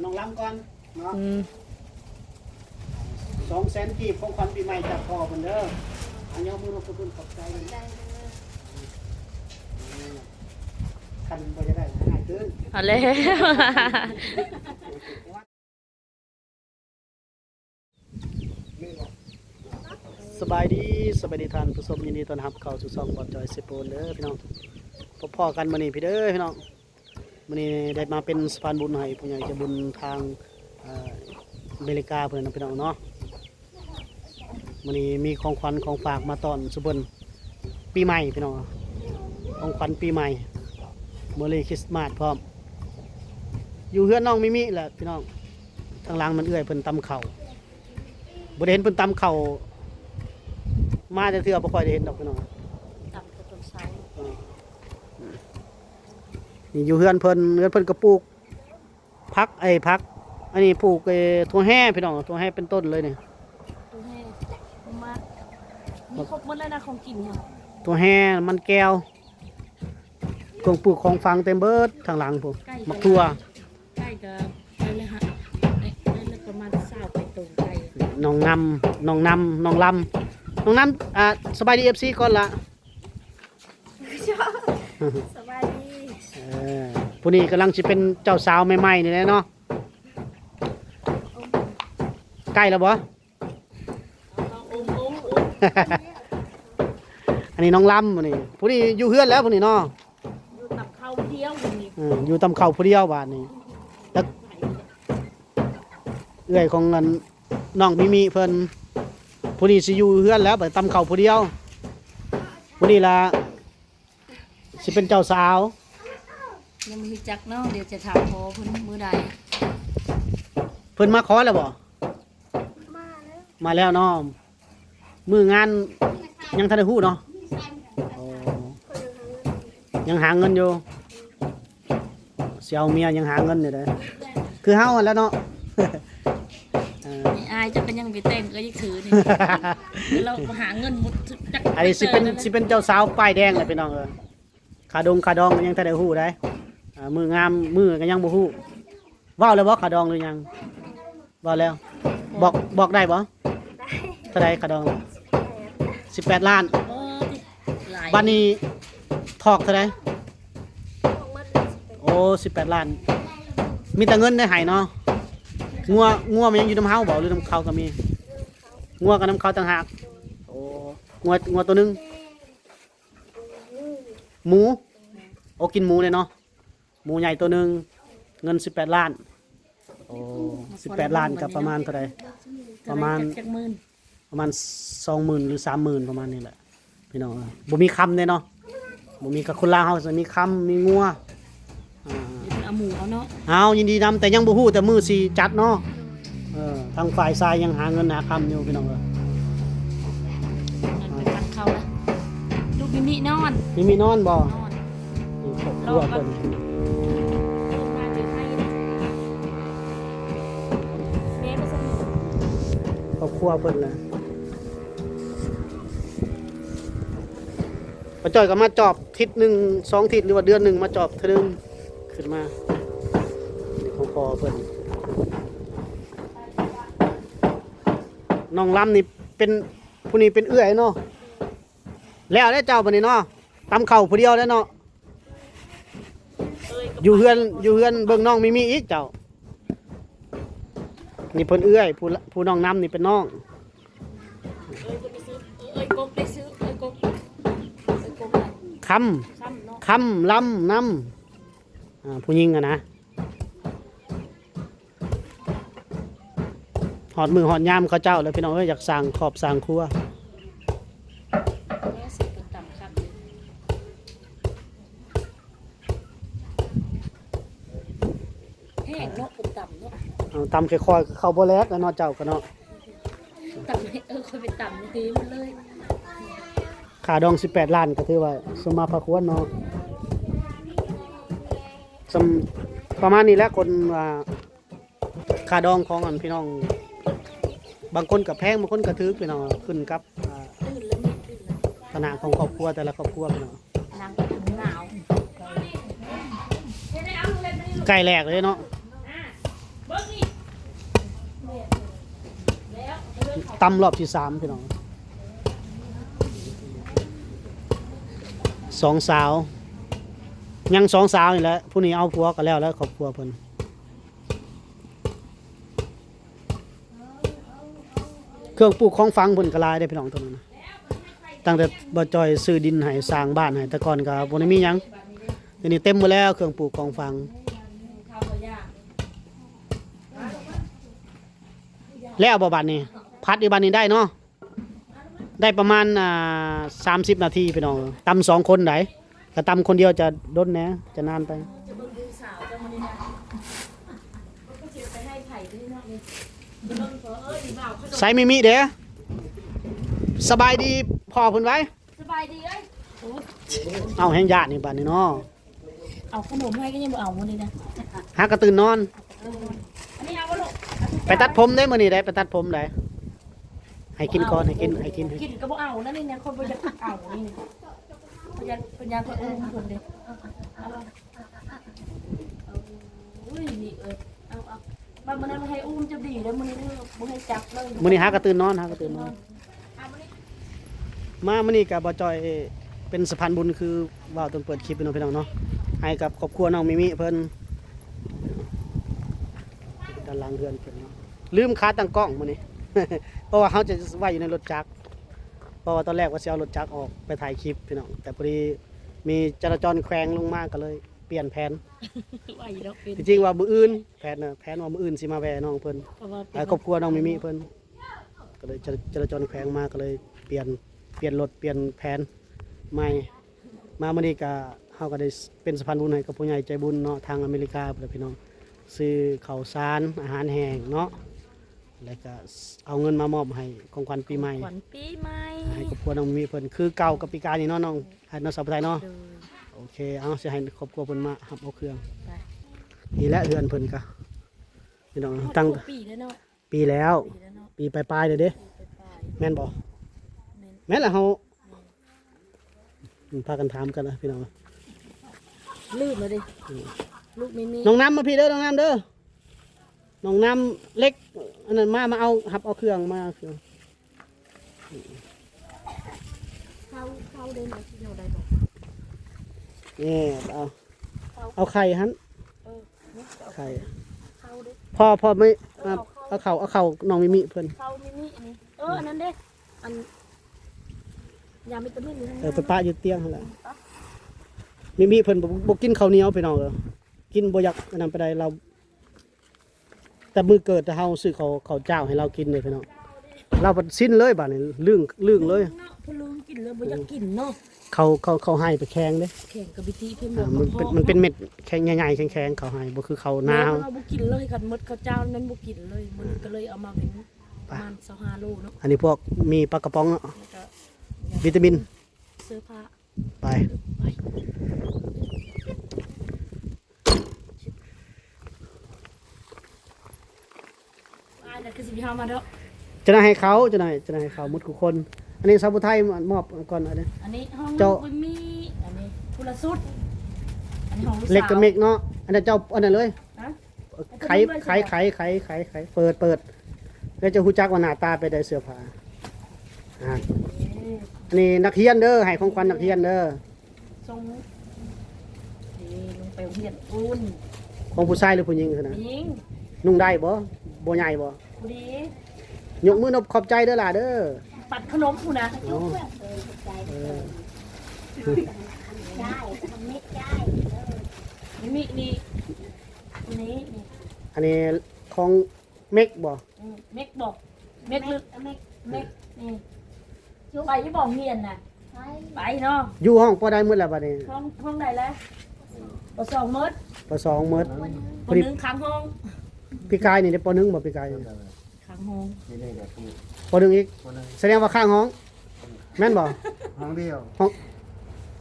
ນ້ອງລຳກ່ອນເນາະ ອືມ ສອງແສນກີບ ຂອງຂວັນປີໃໝ່ຈາກພໍ່ເພິ່ນເດີ. ອາ ຍົກມືມາຂອບຄຸນຂອບໃຈເພິ່ນ ຄັນບໍ່ຢາກໄດ້ໃຫ້ຄືນ ເອົາແລ້ວ. ສະບາຍດີ ສະບາຍດີທ່ານຜູ້ຊົມ ຍິນດີຕ້ອນຮັບເຂົ້າສູ່ຊ່ອງບ່າວຈອຍເຊໂປນເດີພີ່ນ້ອງ. ພົບພໍ້ກັນມື້ນີ້ພີ່ເດີພີ່ນ້ອງ ມື້ນີ້ໄດ້ມາເປັນສະພານບຸນໃຫ້ຜູ້ໃຫຍ່ໃຈບຸນທາງ ເອີ ອາເມລິກາເພິ່ນນະພີ່ນ້ອງເນາະ. ມື້ນີ້ມີຂອງຂວັນຂອງຝາກມາຕ້ອນສູ່ເພິ່ນປີໃໝ່ພີ່ນ້ອງ ຂອງຂວັນປີໃໝ່ Merry Christmas ພ້ອມ. ຢູ່ເຮືອນນ້ອງມິມິແຫຼະພີ່ນ້ອງ ທາງຫຼັງມັນເອື້ອຍເພິ່ນຕຳເຂົ້າ. ບໍ່ໄດ້ເຫັນເພິ່ນຕຳເຂົ້າມາຈັກເທື່ອ ບໍ່ຄ່ອຍໄດ້ເຫັນດອກພີ່ນ້ອງ ຕຳແຕ່ຕອນເຊົ້າ. ອືມ ນີ້ຢູ່ເຮືອນເພິ່ນ ເຮືອນເພິ່ນກໍປູກຜັກ ໄອ້ ຜັກ ອັນນີ້ປູກ ເອີ ຖົ່ວແຮ່ພີ່ນ້ອງ ຖົ່ວແຮ່ເປັນຕົ້ນເລີຍນີ້ ຖົ່ວແຮ່ ມາ ມີຄົບໝົດແລ້ວນະ ຂອງກິນ ຖົ່ວແຮ່ ມັນແກ້ວ ເຄື່ອງປູກຂອງຝັງເຕັມເບີດທາງຫຼັງພຸ້ນ ໝາກຖົ່ວ. ໄກ່ກໍໄດ້ແລ້ວຮະ ໄດ້ ໄດ້ແລ້ວປະມານຊາວປາຍໂຕໄກ່. ນ້ອງນຳ ນ້ອງນຳ ນ້ອງລຳ ນ້ອງນຳ ອ່າ ສະບາຍດີ ເອັຟຊີ ກ່ອນລະ ສະບາຍດີ. ເອີ ຜູ້ນີ້ກຳລັງຊິເປັນເຈົ້າສາວໃໝ່ໆນີ້ແຫຼະເນາະ. ໃກ້ແລ້ວບໍ່? ອັນນີ້ນ້ອງລຳ ອັນນີ້ ຜູ້ນີ້ຢູ່ເຮືອນແລ້ວ ຜູ້ນີ້ເນາະ ຢູ່ຕຳເຂົ້າຜູ້ດຽວ ຜູ້ນີ້ ເອີ ຢູ່ຕຳເຂົ້າຜູ້ດຽວບາດນີ້. ແລ້ວເອື້ອຍຂອງອັນນ້ອງມິມິເພິ່ນ ຜູ້ນີ້ຊິຢູ່ເຮືອນແລ້ວ ບາດຕຳເຂົ້າຜູ້ດຽວ ຜູ້ນີ້ລະ ຊິເປັນເຈົ້າສາວ ຍັງບໍ່ຮູ້ຈັກເນາະ ດຽວຈະຖາມພໍ່ເພິ່ນມື້ໃດ. ເພິ່ນມາຂໍແລ້ວບໍ່? ມາແລ້ວ ມາແລ້ວເນາະ. ມື້ງານຍັງທັນໄດ້ຮູ້ເນາະ. ໂອ້ ຍັງຫາເງິນຢູ່ ຊິເອົາເມຍຍັງຫາເງິນຢູ່ເດ້ ຄືເຮົາຫັ້ນແຫຼະເນາະ. ເອີ ອາຍເຈົ້າກໍຍັງໄປແຕ່ງ ກໍຍັງຖືນີ້ ລາວຫາເງິນໝົດຈັກ ອັນນີ້ຊິເປັນ ຊິເປັນເຈົ້າສາວປ້າຍແດງແຫຼະພີ່ນ້ອງເອີຍ. ຄ່າດົງຄ່າດອງກໍຍັງທັນໄດ້ຮູ້ໃດ໋ ອາ ມື້ງາມມື້ກໍຍັງບໍ່ຮູ້. ເວົ້າແລ້ວບໍ່ຄ່າດອງຫຼືຍັງ? ເວົ້າແລ້ວ. ບອກ ບອກໄດ້ບໍ່? ໄດ້. ເທົ່າໃດຄ່າດອງ? ສິບແປດລ້ານ. ເອີ ຫຼາຍ. ບັດນີ້ຖອກເທົ່າໃດ? ຖອກໝົດເລີຍສິບແປດ. ໂອ້ ສິບແປດລ້ານ. ມີແຕ່ເງິນໄດ້ໃຫ້ເນາະ. ງົວ ງົວມັນຍັງຢູ່ນຳເຮົາບໍ່ ຫຼືນຳເຂົາກໍມີ? ງົວກໍນຳເຂົາຕ່າງຫາກ. ໂອ້ ງົວ ງົວໂຕໜຶ່ງ. ໝູ ໂອ້ ກິນໝູແດ່ເນາະ. ໝູໃຫຍ່ໂຕໜຶ່ງ ເງິນສິບແປດລ້ານ. ໂອ້ ສິບແປດລ້ານກໍປະມານເທົ່າໃດ? ປະມານ ຈັກໝື່ນ ປະມານສອງໝື່ນ ຫຼື ສາມໝື່ນ ປະມານນີ້ແຫຼະພີ່ນ້ອງເອີຍ. ບໍ່ມີຄຳເດ້ເນາະ ບໍ່ມີ. ກັບຄົນລາວເຮົາຊິມີຄຳ ມີງົວ ອ່າ ເອົາໝູເອົາເນາະ. ເອົາ ຍິນດີນຳ ແຕ່ຍັງບໍ່ຮູ້ແຕ່ມື້ຊິຈັດເນາະ. ເອີ ທາງຝ່າຍຊາຍຍັງຫາເງິນຫາຄຳຢູ່ພີ່ນ້ອງເອີຍ. ນັ້ນໄປປັນເຂົ້າລະ. ລູກມິມິນອນ. ມິມິນອນບໍ່? ນອນ. ນີ້ຄອບຄົວເພິ່ນ. ແມ່ໄປໃສ? ຄອບຄົວເພິ່ນນະ. ປ້າຈ້ອຍກໍມາຈອບທິດໜຶ່ງສອງທິດ ຫຼືວ່າເດືອນໜຶ່ງມາຈອບເທື່ອໜຶ່ງ ຂຶ້ນມາ. ນີ້ຂອງພໍ່ເພິ່ນ. ນ້ອງລຳນີ້ເປັນ ຜູ້ນີ້ເປັນເອື້ອຍເນາະ. ແລ້ວເດ້ເຈົ້າບັດນີ້ເນາະ ຕຳເຂົ້າຜູ້ດຽວເດ້ເນາະ. ຢູ່ເຮືອນ ຢູ່ເຮືອນເບິ່ງນ້ອງມິມິອີກເຈົ້າ. ນີ້ເພິ່ນເອື້ອຍ ຜູ້ ຜູ້ນ້ອງນຳນີ້ເປັນນ້ອງ. ເອື້ອຍກົກໄດ້ຊື່ ເອື້ອຍກົກ ເອື້ອຍກົກ ຄຳ ຄຳເນາະ ຄຳ ລຳ ນຳ ອ່າ ຜູ້ຍິງຫັ້ນນະ. ຮອດມື້ຮອດຍາມເຂົາເຈົ້າແລ້ວພີ່ນ້ອງເອີຍ ຢາກສ້າງຄອບສ້າງຄົວ. ແຮງເນາະ ເພິ່ນຕຳເນາະ. ເອົາ ຕຳຄ່ອຍໆ ເຂົ້າບໍ່ແຫຼກແລ້ວເນາະ ເຈົ້າກໍເນາະ. ຕຳ ເອີ ຂ້ອຍໄປຕຳຕີມັນເລີຍ. ຄ່າດອງສິບແປດລ້ານ ກໍຖືວ່າສົມມາພາຄວນເນາະ. ສ່ຳ ປະມານນີ້ແຫຼະ ຄົນວ່າ ຄ່າດອງຂອງອັນພີ່ນ້ອງ ບາງຄົນກໍແພງ ບາງຄົນກໍຖືກ ພີ່ນ້ອງ ຂຶ້ນກັບ ອ່າ ຖານະຂອງຄອບຄົວ ແຕ່ລະຄອບຄົວ ພີ່ນ້ອງ. ນາງກໍໜາວ ໃກ້ແຫຼກເລີຍເນາະ. ອ່າ ເບິ່ ຕຳລອບທີສາມພີ່ນ້ອງ ສອງສາວ ຍັງສອງສາວນີ້ແຫຼະ ຜູ້ນີ້ເອົາຜົວກໍແລ້ວແລ້ວ ຄອບຄົວເພິ່ນ. ເຄື່ອງປູກຂອງຝັງເພິ່ນກໍຫຼາຍເດ້ພີ່ນ້ອງ ຕົວນັ້ນນະ ຕັ້ງແຕ່ບໍ່ຈ່ອຍຊື້ດິນໃຫ້ສ້າງບ້ານໃຫ້ ແຕ່ກ່ອນກໍບໍ່ໄດ້ມີຫຍັງ ດຽວນີ້ເຕັມໝົດແລ້ວ ເຄື່ອງປູກຂອງຝັງ. ແລ້ວບໍ່ບາດນີ້ ຜັດຢູ່ບາດນີ້ໄດ້ເນາະ ໄດ້ປະມານ ອ່າ ສາມສິບນາທີພີ່ນ້ອງ ຕຳສອງຄົນໃດ ກະຕຳຄົນດຽວຈະດົນແດ່ ຈະນານໄປ. ໃສ່ມິມິເດ້ ສະບາຍດີພໍ່ເພິ່ນໄວ້ ສະບາຍດີເອີຍ. ເອົາແຮງຢ້ານນີ້ບາດນີ້ເນາະ ເອົາຂະໜົມໃຫ້ກໍຍັງບໍ່ເອົາມື້ນີ້ນະ ຫາກະຕື່ນນອນ. ເອີ ອັນນີ້ເອົາບໍ່ລູກ ໄປຕັດຜົມເດ້ມື້ນີ້ໄດ້ ໄປຕັດຜົມໄດ້ ໃຫ້ກິນກ່ອນ ໃຫ້ກິນ ໃຫ້ກິນ ໃຫ້ກິນ ກິນກໍບໍ່ເອົານັ້ນນີ້ນະ ຄົນບໍ່ຢາກເອົານີ້ ເພິ່ນຢາກ ເພິ່ນຢາກຂ້ອຍອຸ້ມເພິ່ນເດ້. ໂອ້ຍ ນີ້ເອີຍ ເອົາ ເອົາ ບາດມື້ນັ້ນໃຫ້ອຸ້ມຈະດີເດ້ ມື້ນີ້ບໍ່ໃຫ້ຈັບເລີຍ. ມື້ນີ້ຫາກະຕື່ນນອນ ຫາກະຕື່ນນອນ. ມາມື້ນີ້ກະບໍ່ຈ່ອຍເປັນສະພານບຸນ ຄືເວົ້າຕອນເປີດຄລິບເນາະ ພີ່ນ້ອງເນາະ ໃຫ້ກັບຄອບຄົວນ້ອງມິມິເພິ່ນ ດ້ານຫຼັງເຮືອນເພິ່ນເນາະ. ລືມຂາຕັ້ງກ້ອງມື້ນີ້ ເພາະວ່າເຮົາຈະໄວ້ຢູ່ໃນລົດຈັກ ເພາະວ່າຕອນແລກວ່າຊິເອົາລົດຈັກອອກໄປຖ່າຍຄລິບພີ່ນ້ອງ ແຕ່ພໍດີມີຈະລາຈອນແຂວງລົງມາ ກໍເລີຍປ່ຽນແຜນ. ໄວເນາະ ເປັນ ທີ່ຈິງວ່າມື້ອື່ນ ແຜນນະ ແຜນວ່າມື້ອື່ນຊິມາແວ່ນ້ອງເພິ່ນ ເພາະວ່າ ເອີ ຄອບຄົວນ້ອງມິມິເພິ່ນ ກໍເລີຍຈະ ຈະລາຈອນແຂວງມາ ກໍເລີຍປ່ຽນ ປ່ຽນລົດ ປ່ຽນແຜນໃໝ່. ມາມື້ນີ້ກະ ເຮົາກໍໄດ້ເປັນສະພານບຸນໃຫ້ກັບຜູ້ໃຫຍ່ໃຈບຸນເນາະ ທາງອາເມລິກາພຸ້ນແຫຼະພີ່ນ້ອງ ຊື້ເຂົ້າສານ ອາຫານແຫ້ງເນາະ ແລ້ວກະເອົາເງິນມາມອບໃຫ້ຂອງຂວັນປີໃໝ່ ຂວັນປີໃໝ່ ໃຫ້ຄອບຄົວນ້ອງມິມິເພິ່ນ ຄືເກົ່າກັບປີກາຍນີ້ເນາະ ນ້ອງ ໃຫ້ເນາະ ສາວຜູ້ໄທເນາະ. ໂດຍ ໂອເຄ ເອົາ ຊິໃຫ້ຄອບຄົວເພິ່ນມາຮັບເອົາເຄື່ອງ. ໄປ ນີ້ແຫຼະເຮືອນເພິ່ນກະ ພີ່ນ້ອງ ຮອດ ຕັ້ງ ປີແລ້ວເນາະ ປີແລ້ວ ປີແລ້ວເນາະ ປີປາຍໆແລ້ວເດ້. ປີປາຍໆ ແມ່ນບໍ່? ແມ່ນ ແມ່ນລະ ເຮົາ ແມ່ນ ອືມ ພາກັນຖາມກັນນະພີ່ນ້ອງ ລືມແລ້ວເດ້. ອືມ ລູກມິມິ ນ້ອງນ້ຳມາພີ້ເດີ ນ້ອງນ້ຳເດີ ນ້ອງນ້ຳເລັກ ອັນນັ້ນມາ ມາເອົາ ຮັບເອົາເຄື່ອງ ມາເອົາເຄື່ອງ. ເຂົ້າ ເຂົ້າໄດ້ໄໝ? ເຂົ້າໄດ້ບໍ່? ນີ້ ເອົາ ເຂົ້າ ເອົາໄຂ່ຫັ້ນ ເອີ ນີ້ ເຂົ້າໄຂ່ ເຂົ້າເດ້ ພໍ່ ພໍ່ມີ ເອີ ເອົາເຂົ້າ ເອົາເຂົ້າ ເອົາເຂົ້ານ້ອງມິມິເພິ່ນ ເຂົ້າມິມິອັນນີ້ ເອີ ອັນນັ້ນເດ້ ອັນ ຢາວິຕາມິນຢູ່ທາງ ເອີ ໄປປະຢູ່ຕຽງຫັ້ນແຫຼະ. ອືມ ໄປ ມິມິເພິ່ນບໍ່ ບໍ່ກິນເຂົ້າໜຽວ ພີ່ນ້ອງເອີຍ ກິນບໍ່ຢາກອັນນັ້ນປານໃດ ລາວ ແຕ່ມື້ເກີດແຕ່ເຮົາຊື້ເຂົ້າ ເຂົ້າຈ້າວໃຫ້ລາວກິນເດ້ພີ່ນ້ອງ ລາວພັດຊິນເລີຍບາດນີ້ ລຶ້ງ ລຶ້ງເລີຍເນາະ ເພິ່ນລຶ້ງກິນແລ້ວບໍ່ຢາກກິນເນາະ. ເຂົ້າ ເຂົ້າ ເຂົ້າໄຮ່ໄປແຂງເດ້ ແຂງກະບິຕິເພິ່ນ ມັນເປັນ ເພາະ ມັນເປັນເມັດແຂງໃຫຍ່ໆ ແຂງໆ ເຂົ້າໄຮ່ ບໍ່ຄືເຂົ້ານາເຮົາ ແມ່ນວ່າບໍ່ກິນເລີຍ ຄັນໝົດເຂົ້າຈ້າວນັ້ນບໍ່ກິນເລີຍ. ມື້ນີ້ກໍເລີຍເອົາມາເປັນປະມານຊາວຫ້າໂລເນາະ ອັນນີ້ພວກມີປາກະປ໋ອງເນາະ ແລ້ວກໍວິຕາມິນ ເສື້ອຜ້າ ໄປ ໄປ ອ້າຍນະຄືຊິມີເຮົາມາເນາະ ຈະໄດ້ໃຫ້ເຂົາ ຈະໄດ້ ຈະໄດ້ໃຫ້ເຂົາໝົດທຸກຄົນ. ອັນນີ້ຊາວຜູ້ໄທມອບກ່ອນ ອັນນີ້ ອັນນີ້ຂອງນ້ອງ ເຈົ້າ ບຸນມີ ອັນນີ້ຜູ້ລະຊຸດ ອັນນີ້ຂອງລູກສາວ ເລັກກັບເມັກເນາະ ອັນນັ້ນເຈົ້າ ອັນນັ້ນເລີຍ ຮະ? ໄຂ ໄຂ ໄຂ ເປີດ ເປີດ ແລ້ວຈະຮູ້ຈັກວ່າໜ້າຕາເປັນໃດເສື້ອຜ້າ. ອ່າ ນີ້ ອັນນີ້ນັກຮຽນເດີ ໃຫ້ຂອງຂວັນນັກຮຽນເດີ ສົ່ງ ນີ້ ລົງໄປໂຮງຮຽນອຸ່ນ ຂອງຜູ້ຊາຍຫຼືຜູ້ຍິງຫັ້ນນະ? ຍິງ ນຸ່ງໄດ້ບໍ່? ບໍ່ໃຫຍ່ບໍ່? ພໍດີ ຍົກມືນົບຂອບໃຈເດີຫຼ້າເດີ ປັດຂະໜົມພຸ້ນນະ. ອໍ ເອີ ຂອບໃຈ ເອີ ໄດ້ ທຳມິດໄດ້ ເອີ ນີ້ ນີ້ ນີ້ ນີ້ ອັນນີ້ຂອງ ເມັກບໍ່? ອືມ ເມັກບໍ່? ເມັກ ເມັກ ເມັກ ເມັກ ນີ້ ໄປຢູ່ບໍ່ໂຮງຮຽນນະ? ໄປ ໄປເນາະ. ຢູ່ຫ້ອງ ປໍໃດໝົດແລ້ວບາດນີ້? ຫ້ອງ ຫ້ອງໃດແລ້ວ? ປໍສອງໝົດ ປໍສອງໝົດ. ອືມ ພໍດີ ປໍໜຶ່ງຄ້າງຫ້ອງ. ປີກາຍນີ້ໄດ້ປໍໜຶ່ງບໍ່? ປີກາຍນີ້ຄ້າງຫ້ອງ ປີນີ້ກໍ ປໍໜຶ່ງອີກ ປໍໜຶ່ງ ສະແດງວ່າຄ້າງຫ້ອງ. ແມ່ນບໍ່? ຫ້ອງດຽວ ຫ້ອງ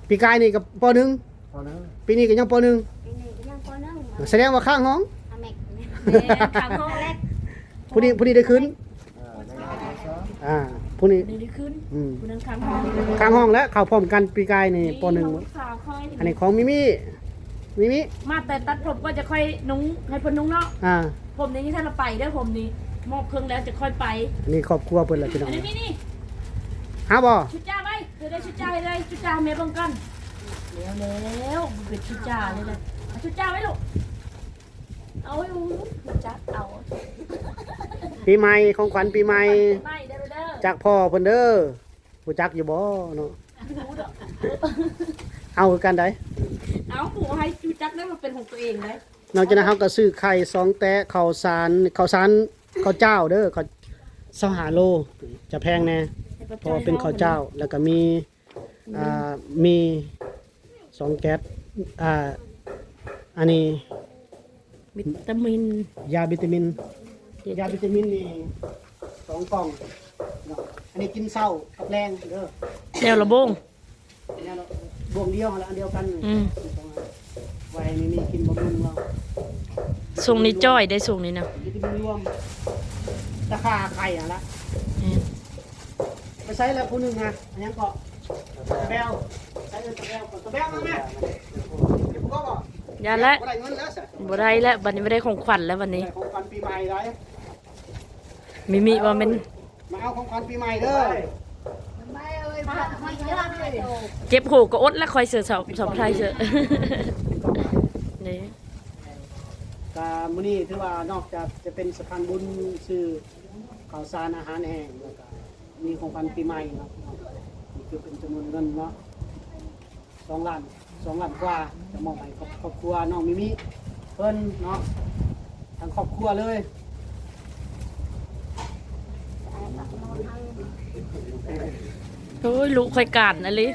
ປີກາຍນີ້ກໍ ປໍໜຶ່ງ ປໍໜຶ່ງ ປີນີ້ກໍຍັງ ປໍໜຶ່ງ ປີນີ້ກໍຍັງ ປໍໜຶ່ງ. ສະແດງວ່າຄ້າງຫ້ອງ ອາ ແມັກ ແມ່ນ ຄ້າງຫ້ອງແລ້ວ. ຜູ້ນີ້ ຜູ້ນີ້ໄດ້ຂຶ້ນ ເອີ ໄດ້ຂຶ້ນ ອ່າ ຜູ້ນີ້ ຜູ້ນີ້ໄດ້ຂຶ້ນ. ອືມ ຜູ້ນັ້ນຄ້າງຫ້ອງ ຄ້າງຫ້ອງແລ້ວ ເຂົ້າພ້ອມກັນປີກາຍນີ້ ປໍໜຶ່ງ. ນີ້ຂອງລູກສາວຂ້ອຍ ອັນນີ້ຂອງມິມິ ມິມິ ມາແຕ່ຕັດຜົມກໍຈະຄ່ອຍນຸ່ງ ໃຫ້ເພິ່ນນຸ່ງເນາະ. ອ່າ ຜົມນີ້ຍັງທັນລະໄປເດີ ຜົມນີ້ ມອບເຄື່ອງແລ້ວຈະຄ່ອຍໄປ. ອັນນີ້ຄອບຄົວເພິ່ນລະພີ່ນ້ອງ. ອັນນີ້ ນີ້ ຫາບໍ່? ຊຸດຈ້າໄວ້ ເດີ ໄດ້ຊຸດຈ້າ ໄດ້ຊຸດຈ້າໃຫ້ແມ່ເບິ່ງກ່ອນ. ແລ້ວ ແລ້ວ ເປັນຊຸດຈ້າເລີຍນະ. ເອົາຊຸດຈ້າໄວ້ລູກ. ເອົາ ຮູ້ຈັກເອົາ. ປີໃໝ່ ຂອງຂວັນປີໃໝ່ ປີໃໝ່ເດີ ເດີ ຈາກພໍ່ເພິ່ນເດີ. ຮູ້ຈັກຢູ່ບໍ່ເນາະ? ຮູ້ດອກ. ເອົາຄືກັນໃດ. ເອົາ ຜູ້ໃຫ້ຮູ້ຈັກໄດ້ວ່າເປັນຂອງຕົວເອງໄດ. ນອກຈາກນັ້ນເຮົາກໍຊື້ໄຂ່ ສອງແຕະ ເຂົ້າສານ ເຂົ້າສານ ເຂົ້າຈ້າວເດີ ເຂົ້າ ຊາວຫ້າໂລ ຈະແພງແດ່ ເພາະວ່າເປັນເຂົ້າຈ້າວ ແລ້ວກໍມີ ອ່າ ມີສອງແກັດ ອ່າ ອັນນີ້ ວິຕາມິນ ຢາວິຕາມິນ ຢາວິຕາມິນນີ້ສອງກ່ອງເນາະ. ອັນນີ້ກິນເຊົ້າກັບແລງເດີ. ແນວລະບົງ ແນວລະບົງດຽວຫັ້ນລະ ອັນດຽວກັນ. ອືມ ໄວ້ໃຫ້ມີກິນບຳລຸງເຮົາ. ຊ່ວງນີ້ຈ່ອຍໄດ໋ ຊ່ວງນີ້ນະ ວິຕາມິນລວມ ຕາຂາໄຂ່ຫັ້ນລະ. ແມ່ນ. ໄປໃສລະຜູ້ໜຶ່ງນະ? ອັນຫຍັງເກາະ? ຕາແບວ. ໃສເອີ້ນຕາແບວເກາະ? ຕາແບວມາແມ່. ຢ່າແຫຼະ ບໍ່ໄດ້ເງິນແລ້ວ ບໍ່ໄດ້ແລ້ວ ບັດນີ້ບໍ່ໄດ້ຂອງຂວັນແລ້ວບັດນີ້. ໄດ້ຂອງຂວັນປີໃໝ່ໄດ໋. ມີມີວ່າແມ່ນ ມາເອົາຂອງຂວັນປີໃໝ່ເດີ. ເຈັບຫູກໍອົດລະ ຂ້ອຍເສີ ສາວ ສາວໄທເສີ. ນີ້ ກະມື້ນີ້ຖືວ່ານອກຈາກຈະເປັນສະພານບຸນຊື້ ເຂົ້າສານອາຫານແຫ້ງ ແລ້ວກະມີຂອງຂວັນປີໃໝ່ເນາະ. ນີ້ຄືເປັນຈຳນວນເງິນເນາະ ສອງລ້ານ ສອງລ້ານກວ່າ ຈະມອບໃຫ້ຄອບ ຄອບຄົວນ້ອງມິມິເພິ່ນເນາະ ທັງຄອບຄົວເລີຍ. ໂອ້ຍ ລູກຂ້ອຍການອີ່ຫຼີ.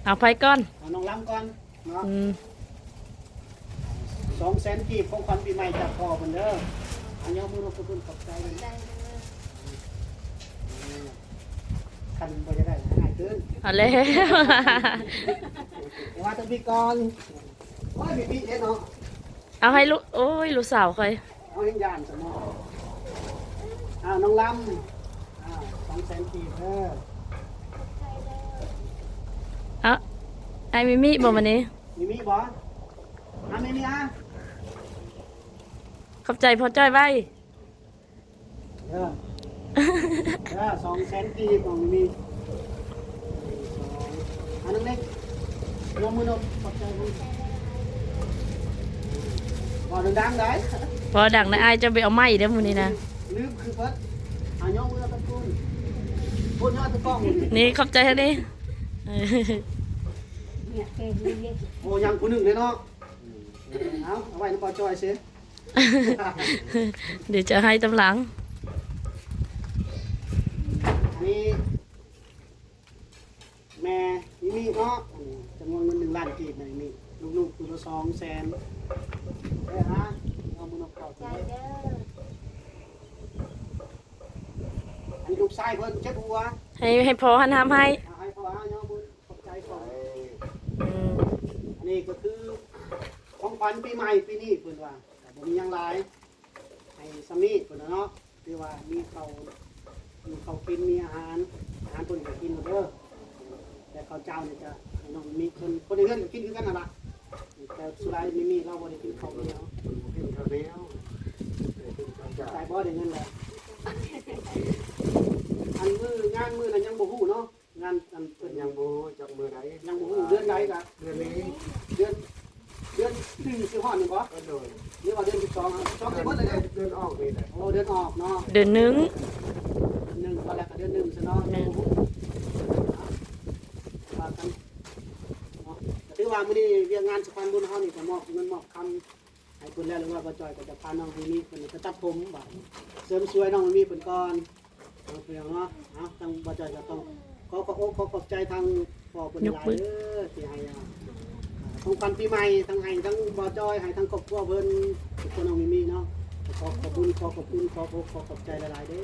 ເອົາໃຜກ່ອນ? ເອົານ້ອງລຳກ່ອນເນາະ. ອືມ ສອງແສນກີບ ຂອງຂວັນປີໃໝ່ຈາກພໍ່ເພິ່ນເດີ. ເອົາ ຍົກມືຂອບຄຸນຂອບໃຈເດີ. ຄັນບໍ່ຢາກໄດ້ ໃຫ້ຄືນ. ເອົາແລ້ວ ມາທາງພີ້ກ່ອນ. ໂອ້ຍ ມີພີ້ເດ້ເນາະ. ເອົາໃຫ້ລູກ ໂອ້ຍ ລູກສາວຂ້ອຍ ເອົາແຮງຢ້ານຊັ້ນເນາະ. ອ້າວ ນ້ອງລຳ ອ້າວ ສອງແສນກີບເດີ. ເອົາ ອ້າຍມິມິບໍ່ມື້ນີ້? ມິມິບໍ່? ອ້າຍມິມິ ອ້າ ຂອບໃຈພໍ່ຈ້ອຍໄວ້. ເອີ ເອີ ສອງແສນກີບຂອງມີ ອັນນັ້ນເລັກ ຍົກມືນົບ ຂອບໃຈເພິ່ນ ເວົ້າດັງໆໄດ໋ ເວົ້າດັງນະ ອ້າຍເຈົ້າໄປເອົາໄມ້ເດີມື້ນີ້ນະ ລືມຄືເບິດ ອາ ຍົກມືກັບຄຸນ ພຸ້ນ ຍົກຕະກ້ອງ ນີ້ ຂອບໃຈທາງນີ້ ໂອ້ ຍັງຜູ້ໜຶ່ງເດ້ເນາະ ເອົາ ເອົາໄວ້ນຳບ່າວຈ່ອຍຊິ. ດຽວຈະໃຫ້ຕາມຫຼັງ ອັນນີ້ແມ່ມິມິເນາະ ອັນນີ້ຈຳນວນເງິນໜຶ່ງລ້ານກີບນະ ນີ້ລູກໆຜູ້ລະສອງແສນ ເອີ ອາ ເອົາມືນົບຂອບໃຈເດີ ອັນນີ້ລູກຊາຍເພິ່ນເຈັບຫົວ ໃຫ້ ໃຫ້ພໍ່ຫັ້ນຫ້າມໃຫ້ ອາ ໃຫ້ພໍ່ຫາຍອມບຸນ ຂອບໃຈຂອງ ອືມ ອັນນີ້ກໍຄືຂອງຂວັນປີໃໝ່ປີນີ້ເພິ່ນວ່າ ກໍບໍ່ມີຫຍັງຫຼາຍ ໃຫ້ສ່ຳນີ້ເພິ່ນວ່າເນາະ ຖືວ່າມີເຂົ້າ ມີເຂົ້າກິນ ມີອາຫານ ອາຫານເພິ່ນກໍກິນເດີ ແຕ່ເຂົ້າເຈົ້ານີ້ຈະໃຫ້ນ້ອງມີເພິ່ນ ຄົນໃນເຮືອນກໍກິນຄືກັນຫັ້ນລະ ແຕ່ສຸດທ້າຍມີ ມີ ລາວບໍ່ໄດ້ກິນເຂົ້າເນຍ ກິນເຂົ້າເນຍ ໃສ່ບໍ່ໄດ້ເງິນແລ້ວ ອັນມື້ງານມື້ນັ້ນຍັງບໍ່ຮູ້ເນາະ ງານອັນເພິ່ນຍັງບໍ່ຮູ້ຈັກມື້ໃດ ຍັງບໍ່ຮູ້ເດືອນໃດກະ ເດືອນນີ້ ເດືອນ ເດືອນໜຶ່ງຊິຮອດນີ້ບໍ່? ໂດຍ ຫຼືວ່າເດືອນສິບສອງ ສິບສອງ ເດືອນ ເດືອນອອກນີ້ແຫຼະ ໂອ້ ເດືອນອອກເນາະ ເດືອນໜຶ່ງ ເດືອນໜຶ່ງ ກໍແລ້ວກໍເດືອນໜຶ່ງຊະເນາະ ແມ່ນ ຍັງບໍ່ຮູ້ ວ່າກັນເນາະ ກໍຖືວ່າມື້ນີ້ວຽກງານສະພານບຸນເຮົານີ້ກໍມອບເງິນມອບຄຳ ໃຫ້ເພິ່ນແລ້ວ ຫຼືວ່າບ່າວຈ່ອຍກໍຈະພານ້ອງມີມີເພິ່ນໄປຕັດຜົມບາດນີ້ ເສີມສວຍນ້ອງມີມີເພິ່ນກ່ອນເນາະ ພີ່ນ້ອງເນາະ ເອົາ ທາງບ່າວຈ່ອຍກໍຕ້ອງຂໍຂອບອົກຂໍຂອບໃຈທາງພໍ່ເພິ່ນຫຼາຍເດີ ທີ່ໃຫ້ ອ່າ ຂອງຂວັນປີໃໝ່ ທັງໃຫ້ທັງບ່າວຈ່ອຍ ໃຫ້ທັງຄອບຄົວເພິ່ນ ຄອບຄົວນ້ອງມີມີເນາະ ຂໍຂອບບຸນ ຂໍຂອບຄຸນ ຂໍອົກຂໍຂອບໃຈຫຼາຍໆເດີ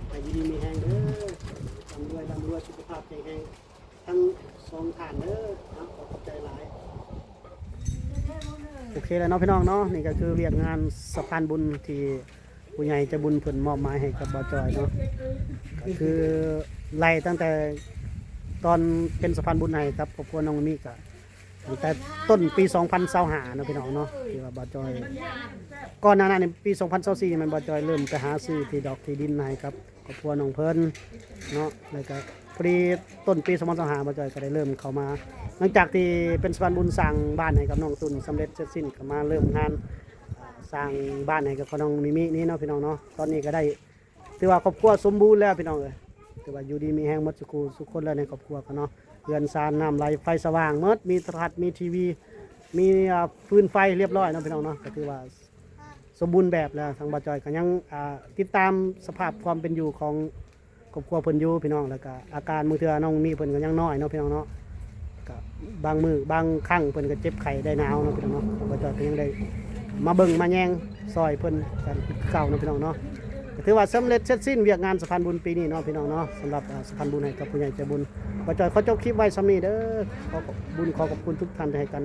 ໃຫ້ຢູ່ດີມີແຮງເດີ ລ່ຳລວຍ ລ່ຳລວຍ ສຸຂະພາບແຂງແຮງ ທັງສອງທ່ານເດີ ເອົາ ຂອບໃຈຫຼາຍ. ໂອເຄແລ້ວເນາະພີ່ນ້ອງເນາະ ນີ້ກໍຄືວຽກງານສະພານບຸນທີ່ຜູ້ໃຫຍ່ໃຈບຸນເພິ່ນມອບໝາຍໃຫ້ກັບບ່າວຈ່ອຍເນາະ ກໍຄືໄລ່ຕັ້ງແຕ່ຕອນເປັນສະພານບຸນໃຫ້ກັບຄອບຄົວນ້ອງມີ ກໍ ຕັ້ງແຕ່ຕົ້ນປີສອງພັນຊາວຫ້າເນາະ ພີ່ນ້ອງເນາະ ທີ່ວ່າບ່າວຈອຍ ກ່ອນໜ້ານັ້ນນີ້ ປີສອງພັນຊາວສີ່ ແມ່ນບ່າວຈອຍເລີ່ມໄປຫາຊື້ທີ່ດອກທີ່ດິນໃຫ້ກັບຄອບຄົວນ້ອງເພິ່ນເນາະ ແລ້ວກໍພໍດີຕົ້ນປີສອງພັນຊາວຫ້າ ບ່າວຈອຍກໍໄດ້ເລີ່ມເຂົ້າມາ ຫຼັງຈາກທີ່ເປັນສະພານບຸນສ້າງບ້ານໃຫ້ກັບນ້ອງຕຸ່ນສຳເລັດເສັດສິ້ນ ກໍມາເລີ່ມງານ ອ່າ ສ້າງບ້ານໃຫ້ກັບຂອງນ້ອງມິມິນີ້ເນາະ ພີ່ນ້ອງເນາະ ຕອນນີ້ກໍໄດ້ ຖືວ່າຄອບຄົວສົມບູນແລ້ວ ພີ່ນ້ອງເອີຍ ຖືວ່າຢູ່ດີມີແຮງໝົດສູ່ຄູ່ສູ່ຄົນແລ້ວໃນຄອບຄົວກໍເນາະ ເຮືອນຊານນ້ຳໄຫຼໄຟສະຫວ່າງໝົດ ມີໂທລະທັດ ມີທີວີ ມີ ອ່າ ຟືນໄຟຮຽບຮ້ອຍເນາະ ພີ່ນ້ອງເນາະ ກໍຖືວ່າສົມບູນແບບແລ້ວ ທາງບ່າວຈອຍກໍຍັງ ອ່າ ຕິດຕາມສະພາບຄວາມເປັນຢູ່ຂອງຄອບຄົວເພິ່ນຢູ່ ພີ່ນ້ອງ ແລ້ວກໍອາການບາງເທື່ອນ້ອງມິມິເພິ່ນກໍຍັງນ້ອຍເນາະ ພີ່ນ້ອງເນາະ ກໍບາງມື້ບາງຄັ້ງເພິ່ນກໍເຈັບໄຂ້ໄດ້ໜາວເນາະ ພີ່ນ້ອງເນາະ ບ່າວຈອຍກໍຍັງໄດ້ມາເບິ່ງມາແຍງ ຊ່ອຍເພິ່ນກັນຄືເກົ່າເນາະ ພີ່ນ້ອງເນາະ ກໍຖືວ່າສຳເລັດເສັດສິ້ນວຽກງານສະພານບຸນປີນີ້ເນາະ ພີ່ນ້ອງເນາະ ສຳລັບ ອ່າ ສະພານບຸນໃຫ້ກັບຜູ້ໃຫຍ່ໃຈບຸນ ບ່າວຈອຍຂໍຈົບຄລິບໄວ້ສ່ຳນີ້ເດີ ຂໍຂອບບຸນ ຂໍຂອບຄຸນທຸກທ່ານທີ່ໃຫ້ການ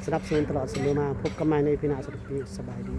ສະໜັບສະໜູນຕະຫຼອດສະເໝີມາ ພົບກັນໃໝ່ໃນອີພີໜ້າ ສຳລັບຄລິບນີ້ ສະບາຍດີ.